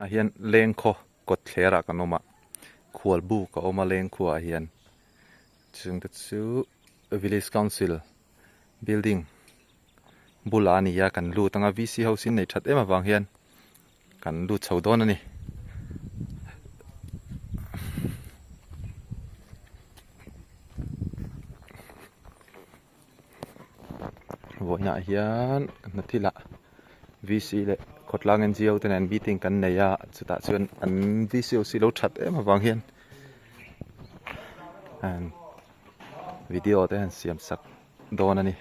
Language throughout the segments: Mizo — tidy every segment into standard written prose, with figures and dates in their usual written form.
Ah hian lengkhaw kawt thler ah kan awm a khual buk a awm a lengkhua ah hian chung te chu village council building bulah a ni a kan lut ang a V C house in nei that em avang hian kan lut chho dawn a ni. Vawiinah hian hna thilah V C leh khawtlang N G O te nen meeting kan nei a chutah chuan an V C ho si lo that em avang hian video te han siam sak dawn a ni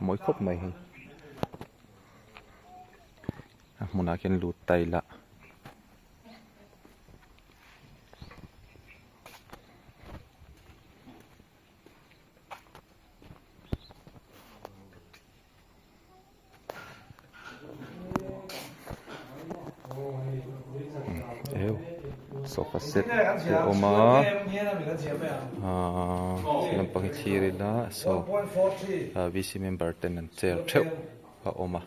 mawi khawp mai hei a hmunah khian lut ta ila. Sofa set te a awm a ahh ti lampang hi thlir ila saw V C member ten an chair theuh a awm a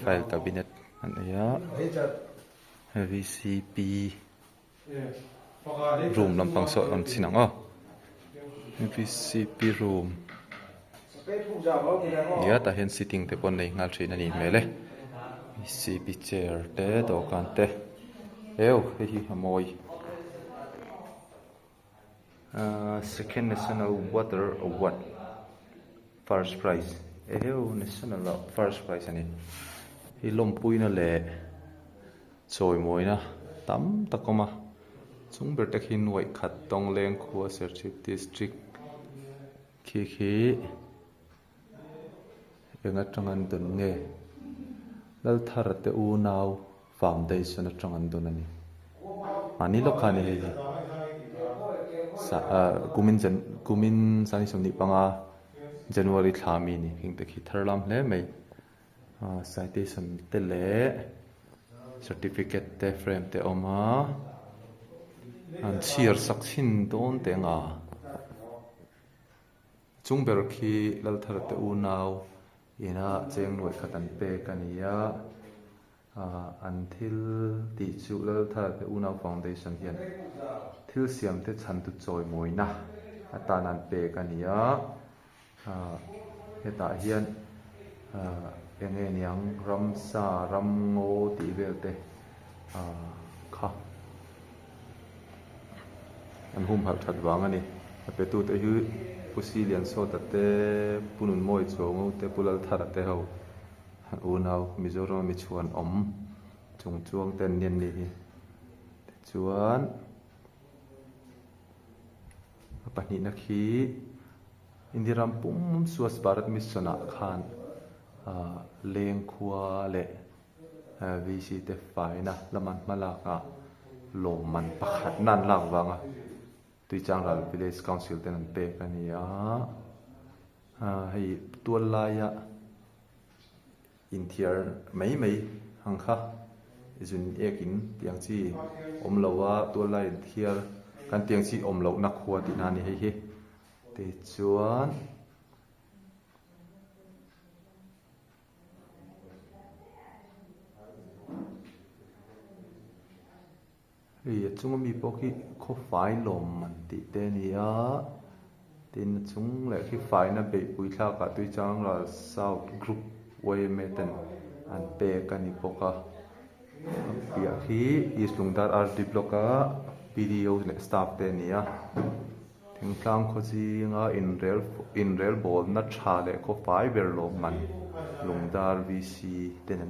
file cabinet an nei a V C P. Room lampang saw an chhin ang aw V C P room nia tah hian sitting te pawh an nei nghal thin a nih hmel e V C P chair te dawhkan te eu hei hi a mawi ahh second national water award first prize eu national ah first prize a ni hi lawmpuina leh. Chawimawina tam tak awm a, chung ber te khi nuaih khat Tawngleng khua Serchhip District khi khi eng atang an dawn nge Lalthara te unau Foundation atang an dawn a ni. Mahni lawk kha a ni hei hi sa ah kumin jan kumin sangni sawmhnih panga January thla mi a ni heng te khi thar lam hle mai. Citation te leh certificate te frame te a awm a an chhiar sak chhin dawn teh ang a chung ber khi Lalthara te unau ina cheng nuaih khat an pek a ni a ah an thil tih chu Lalthara te unau foundation hian thil siam te chhan tu chawimawina atan an pek a ni a. Ahh hetah hian ahh eng nge niang ramsa ramngaw tih vel te ahh kha an humhalh that vang a ni a pe tu te hi Pu Siliansawta te Pu Nunmawi Chuango te Pu Lalthara te ho unau Mizoram a mi chhuan awm chung chuang te an ni an nih hi tichuan. A pahnihna khi India ram pum Swachh Bharat Mission ah khan ah leng khua leh V C te faina lama hma lak ah lawmman pakhat na an lak vang a Tuichangral Village Council ten an pek a ni a ah hei tual laia Inthiar mai mai ang kha zun ek in tiang chi awm lo a tual lai inthiar kan tiang chi awm loh na khua tih na a ni hei hi tichuan Hei a chunga mi pawh khi khawfai lawm an tih te a ni a tin a chung leh khi faina beihpui thlakah Tuichangral South Group yma ten an pek a ni bawk a a piah khi East Lungdar R D Block a P D O leh staff te a ni a thingtlang khaw zinga inrel inrel bawlna tha leh khawfai ber lawmman Lungdar V C ten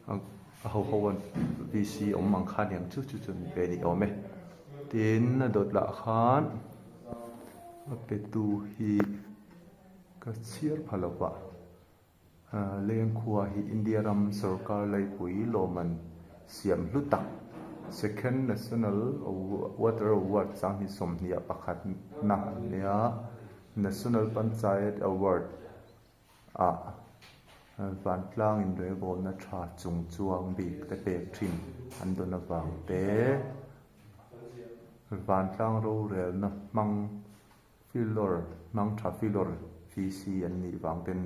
an. A ho ho an V C awm ang kha aniang chu chu chu an pe a ni awm e. Tin a dawt lah khan a pe tu hi ka chhiar pha lo va Lengkhua hi India ram sorkar laipui lawmman siam hlu tak Second National Water Award sanghnih sawmhnih ah pakhat na an nia National Panchayat Award ah vantlang inrelbawlna tha chung chuang bik te pek thin an dawn avang te vantlang rorelna hmang filawr hmang tha filawr V C an nih vang ten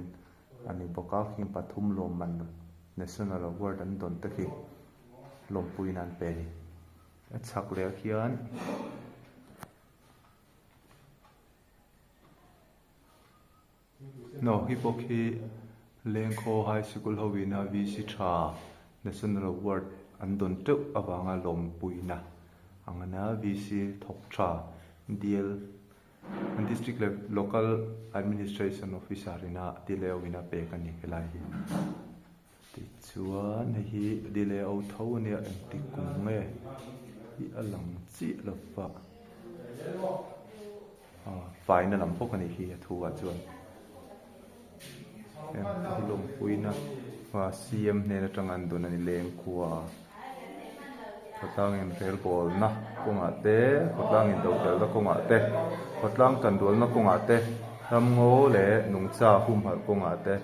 a ni bawk a khing pathum lawmman national award an dawn te khi. lawmpuiin an pe a ni. A chhak leh ah khian No hi pawh khi Lengkhaw High Sikul ho ina VC tha National Award an dawn teuh avanga lawmpuina ang a nia VC thawk tha DL District leh Local Administration Officer ina DLAO ina pek a ni helai hi. Tichuan hei hi DLAO tho a nia engti kum nge hi a lang chiah lo va ah faina lam bawk a nih hi a thu ah chuan heng te hi lawmpuina ah CM hnen atanga an dawn a ni lengkhua khawtlang inrelbawlna kawngah te khawtlang indodelna kawngah te khawtlang tanrualna kawngah te ramngaw leh nungcha humhalh kawngah te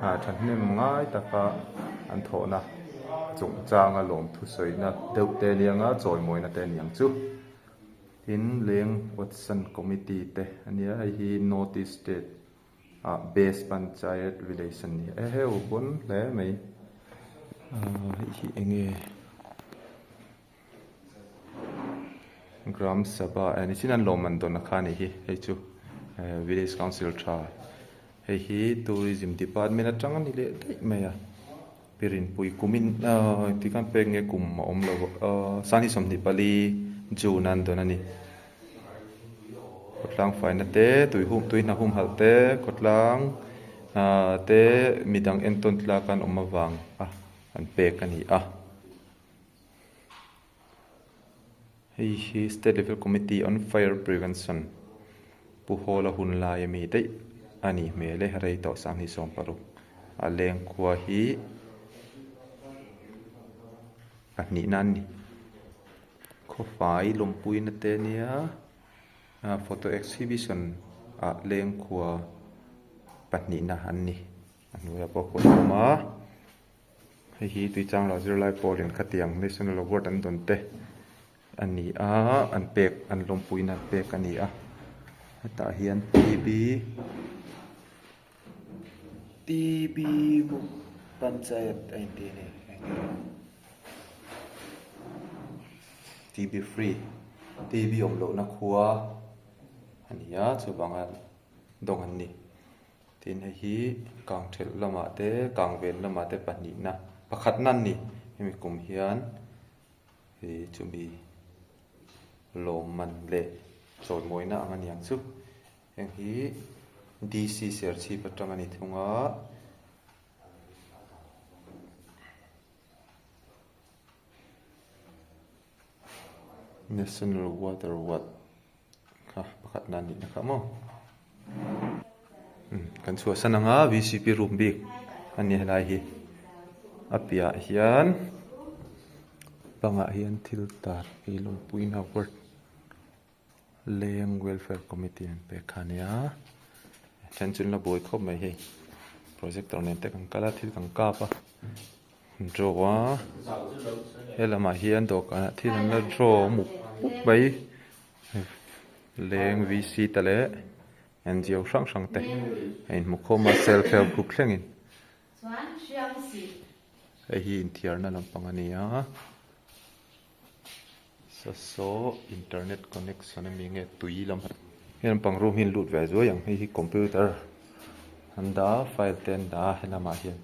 ah thahnem ngai taka an thawhna chungchanga lawmthu sawina deuh te aniang a chawimawina te aniang chu. Tin leng Watson committee te ania hei hi North East state ah best panchayat village an ni e heu pawn hle mai ahh hei hi enge Gram Sabha eh nichin an lawm an dawn a kha a nih hi hei chu eh village council tha hei hi tourism department atang a ni leh daih mai a. Pirinpui kumin ahh engtik khan pek nge kum a awm lo ahh sanghi 24 June a an dawn a ni. Khawtlang faina te tui hum tui hna hum halh te khawtlang ahh te midang entawn tlak an awm avang a an pek a ni a. Hei hi State Level Committee on Fire Prevention Pu Hawla hun lai ami daih a nih hmel e, rei tawh 2016 a leng khua hi pahnihna an ni. Khawfai lawmpuina te nia photo exhibition ah leng khua pahnihna an ni a hnuaiah pawh khawn a awm a. Hei hi Tuichanglo zirlai pawlin khatiang National Award an dawn te a ni a, an pek an lawmpuina an pek a ni a. Hetah hian TB TB Muk Panchayat a inti a ni TB free TB awm lohna khua a ni a chuvanga dawng an ni. Tin hei hi kang thelh lamah te kang ven lamah te pahnihna pakhatna an ni hemi kum hian ih chumi lawmman leh chawimawina ang a ni ang chu heng hi D_C Serchhip atang a ni thung a. National Water Watch kha pakhat na nih na kha maw kan chhuahsan anga V_C_P room bik a ni helai hi a piahah hian bangah hian thil tar hi lawmpuina word Leng Welfare Committee an pek kha a nia then chu an la buai khawp mai hei projector nen te kan kal a thil kan kap a draw a he lamah hian dawhkanah thil an la draw mup mup mai leng V_C te leh N_G_O hrang hrang te a inhmu khawm a self help group thlengin hei hi inthiarna lampang a ni a. Saw internet connection ami nge tui lam he lampang room hi an lut ve zuai ang hei hi computer an dah a file te an dah a helamah hian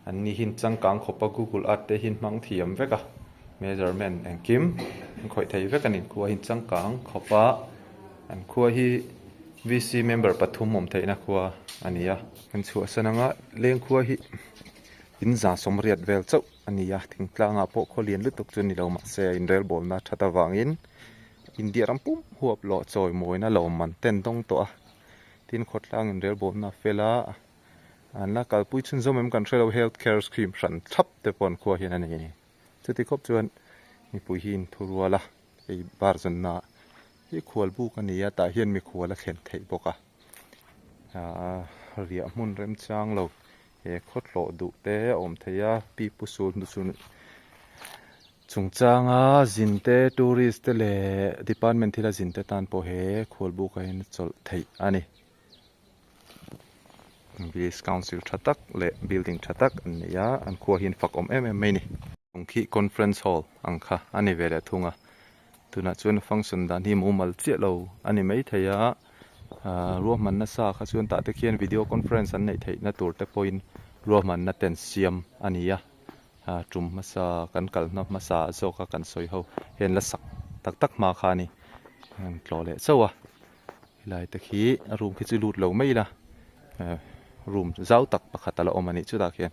an ni hi an changkang khawp a google earth te hi an hmang thiam vek a measurement engkim an khawih thei vek a ni khua hi an changkang khawp a an khua hi V_C member pathum awm theihna khua a ni a kan chhuahsan anga leng khua hi in za sawmriat vel chauh. A ni a, thingtlangah pawh khaw lian lutuk chu ni lo mahse a inrelbawlna that avangin India ram pum huap lawh chawimawina lawmman ten dawng tawh a, tin khawtlang inrelbawlna a fel a, an la kalpui chhunzawm em kan hre lo health care scheme hran thlap te pawh an khua hian a nei a ni. Chuti khawp chuan mipui hi inthurual a, hei bar zawnna hi khual buk a ni a, tah hian mikhual a thlen theih bawk a, aaa riah hmun remchang lo. He khawtlawh duh te a awm thei a pi pu sul hnu chu chungchanga zin te tourist te leh department thila zin te tan pawh he khualbuk ah hian a chawlh theih a ni. Village council tha tak leh building tha tak an nei a an khua hi an fak awm em em mai a ni. Khi conference hall ang kha a ni ve leh thung a tunah chuan function dan hi mumal chiah lo a ni maithei a ahh ruahman nasa kha chuan tah te khian video conference an neih theih na tur te pawhin ruahman na ten siam a ni a ah tum hmasa kan kal hna hmasa zawk a kan sawi ho hian la sak tak tak hma kha a ni an tlawh leh chauh a helai te khi a room khi chu lut lo mai ila eh room zau tak pakhat a la awm a nih chutah khian.